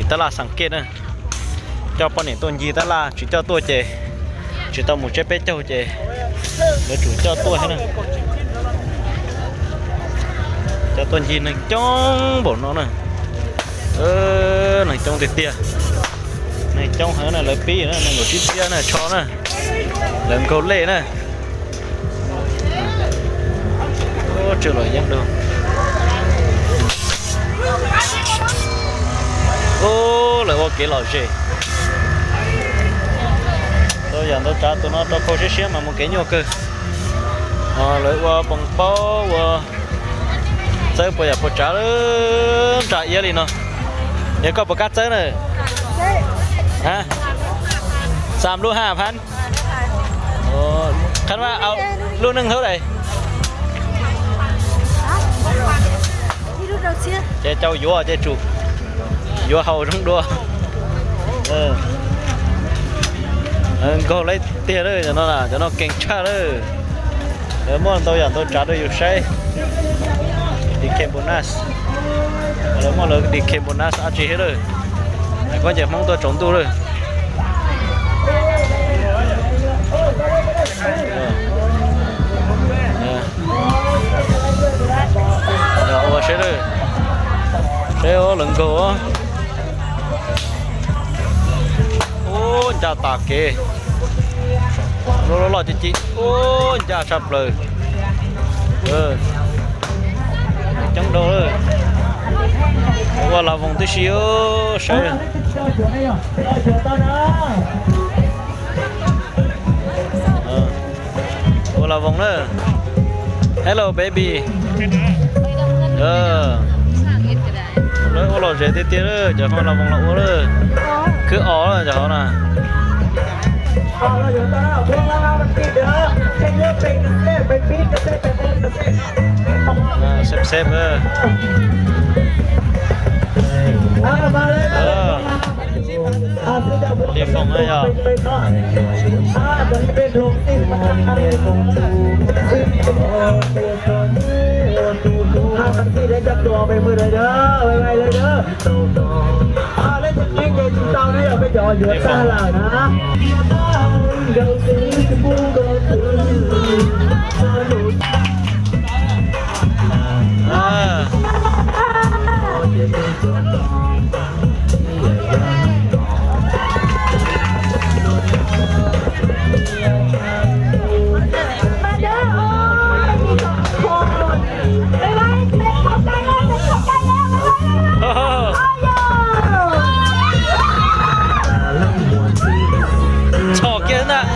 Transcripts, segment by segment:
Tab laj xeem kej na, coj poj niam tuaj ncig tab laj, tsis coj tuaj ces tsis tau mus tsiab peb caug ces lawv tsum coj tuaj thiab na. Coj tuaj ncig neeg coob npaum no na. Neeg coob tiag tiag, neeg coob heev na, lawv pib na, nees nkaum tsib txhiab na, tsho na, lawv nkaug lej na. Ub, tsw los yeeb dua. Ub, lawv ua kev lom zem. Ntau yam ntau tsav, tus no rau khau siab siab mas mus kev nyuaj kawg. Lawv ua poos paub, ua txawb puas yam puas tsav, nra iab li no. Yog koj puas kab txawb na? Xam lub haj phan. Qhov no lub neej thab dais. Ces cau yuav ces tsum yuav haus zoo dua. Nkaug lawm tiag lawm, cov no, cov no keev tshaj lawm. Lawv muaj ntau yam ntau tsav rau yus saib. Decay bonus, lawv muaj lawv decay bonus dab tsi thiab lawm. Koj ncaim Hmoob tuaj tsaus ntuj lawm. Ua saib lawm, saib lawv nkaug. Ub, ncaj tas kev. Loj loj loj ci ci. Ub, ncaj tshaj plaws. Coob dhau lawm. Ua las voos tib si saib. Ua las voos na. Hello baby. Lawv ua lom zem tiag tiag, cov hauv las voos los ua lawm. Khwb os cov hauv na. Xeb xeb. Li foom na yog. Txhom kiag ntag.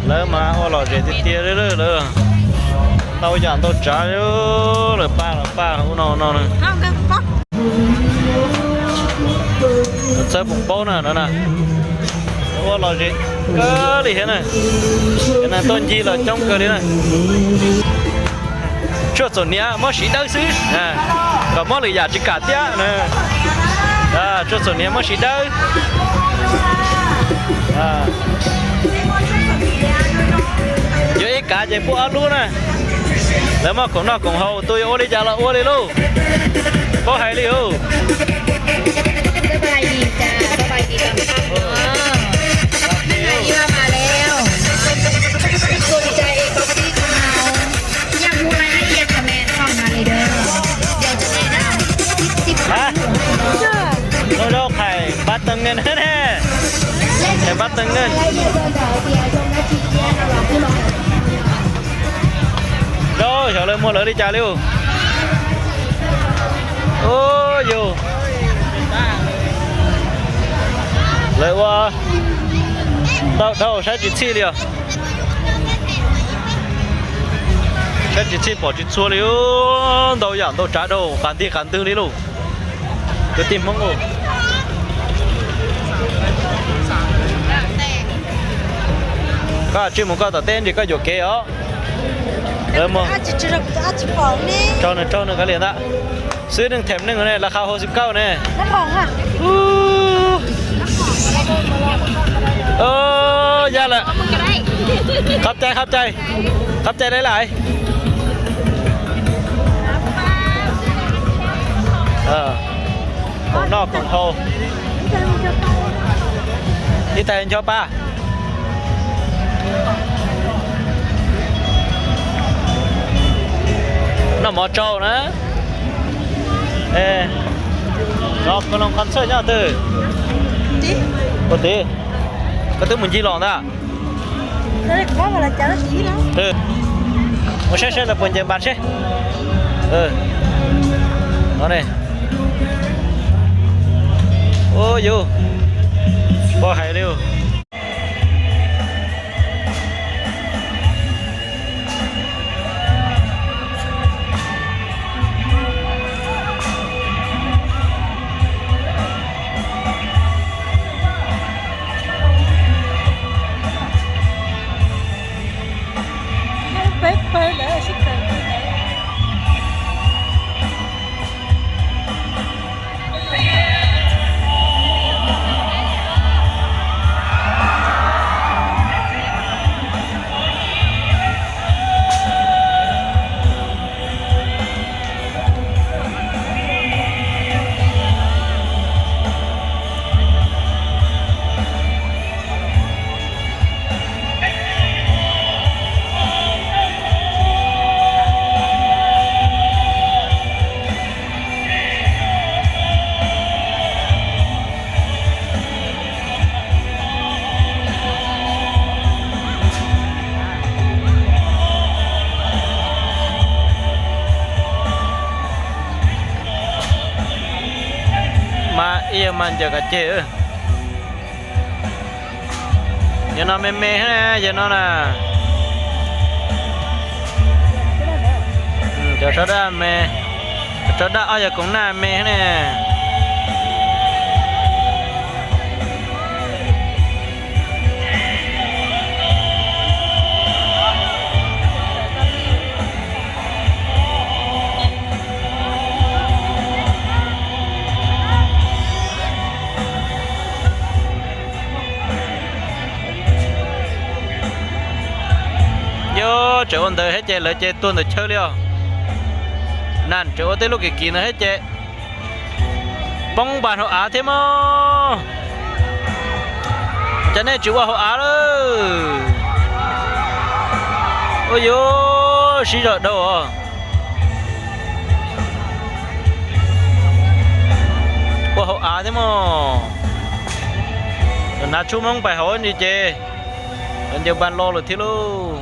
Lawv mas ua lom zem tiag tiag li lawm. Ntau yam ntau tsav, lawv paj los paj ub no no. Txawb poom paub na no na. Ua lom zem kawg li thiab na. Cov neeg tuaj ncig los coob kawg li na. Tsuaj txom hniav mob siv dawb xwb, kom mob lwm yam tsis kam thiab na. Tsuaj txom hniav mob siv dawb. Yuav ib kav ces pub ob lub na. Lawv muaj khoom noj khoom haus, tus yuav ua li cas los ua li lauj. Paub hais li lauj. Rau xyov lawv muag lawv li cas li. Ua yus, lawv ua ntau dhau saib tsis txhij li os. Saib tsis txhij pom tsis txhua li, ntau yam ntau tsav dhau qas nti qas ntwg li lauj. Kwv tij Hmoob, koj tsis mus koj tom teb ntsis koj yuam kev os. Lawv mus, raug nws raug nws kav liam ntag. Xwb neeg them neeg ne, laj qha hauv xwb kauj ne. Ya lawm. Qhov cai, qhov cai, qhov cai lawv lais. Koom noj koom haus, ib tag ncho pa. Noj mov tsau na. Cov pos loos qhov ntxhawj nyob twg? Ua tid, koj twb mus ncig los ntag. Mus saib saib lawv puas ncaws npas seb. Ua yus, pom hais li. Mas ib yawg mas ncaws kav ceg. Yawg no me me thiab, yawg no na. Cov tsov daj me, cov tsov daj ob yawg koom naj me thiab ne. Yog tseem ua ntawd thiab ces lawv ces tuag ntawm chaw li os. Nas tseem ua tej lub kim kim ntawd thiab ces poob npas hauv av thiab mog. Cas nej tsis ua hauv av lawm? Ua yuav sib zog dhau os. Ua hauv av thiab mog. Hnav tshub Hmoob pais hauv ni ces ncaws npas lo lawm thiab lauj.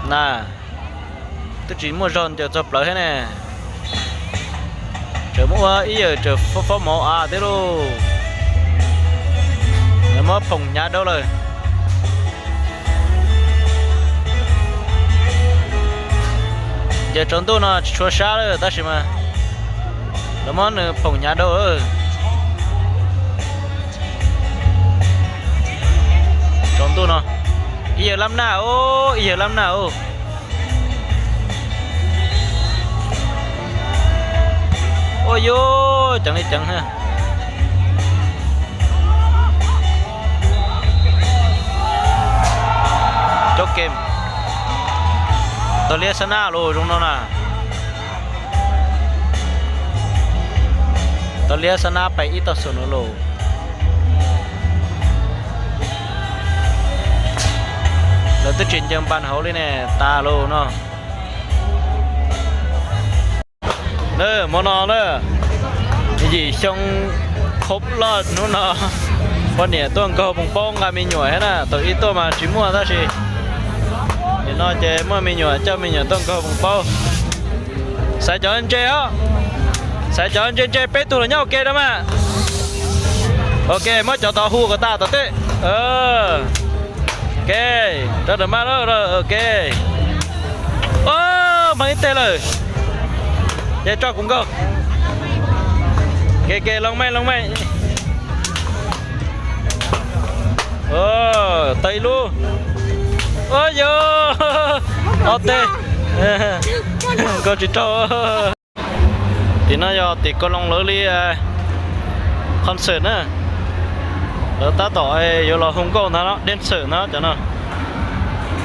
Na, twb tsis muaj zog ncaws txog plawv thiab ne. Tseem muaj ua ib yawg tseem fob fob mov av thiab lauj. Lawv muab phoom hnyav dhau lawm. Ces tsaus ntuj no tsis tshua sab lawm tab sis mas lawv muab nws phoom hnyav dhau. Tsaus ntuj no ib yawg lab naj os, ib yawg lab naj os. Ua yuav ceev li ceev. Cov kem, tau liab xab nab los zoo no na. Tau liab xab nab pais ib tog xus no los. Lawv twb tsis ncaws npas hauv li ne, tas los no. Na, hmo no na, yim xyoo khob loj hnub no. Poj niam tuaj nkaug poos paub nqa me nyuam thiab na, thaum ub tuaj mas tsis muaj tab sis nim no ces muaj me nyuam coj me nyuam tuaj nkaug poos paub. Xaiv cov ntse os, xaiv cov ntse ntse peb tug los nyob ua ke rau mas. Ok, muab cov tod hu kom tas tom tej. Ok, rau ntawm mas, ok. Mag ib teg lawm, ces tso kuv nkaug. Ke ke loo mej loo mej. Tau ib lub. Yog ob teg, nkaug tsis raug. Tim no yog tim Koos Loos lawv li concert na. Lawv tab tom yuav los hu nkauj ntag no, dancer ntag cov no.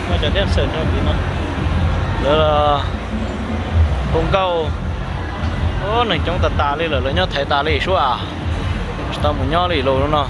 Muaj cov dancer rau tim no. Lawv hu nkauj. Neeg coob tas tas li lawm, lawv nyob thaiv tas li sub as. Tsis tau mus nyob li lawm no.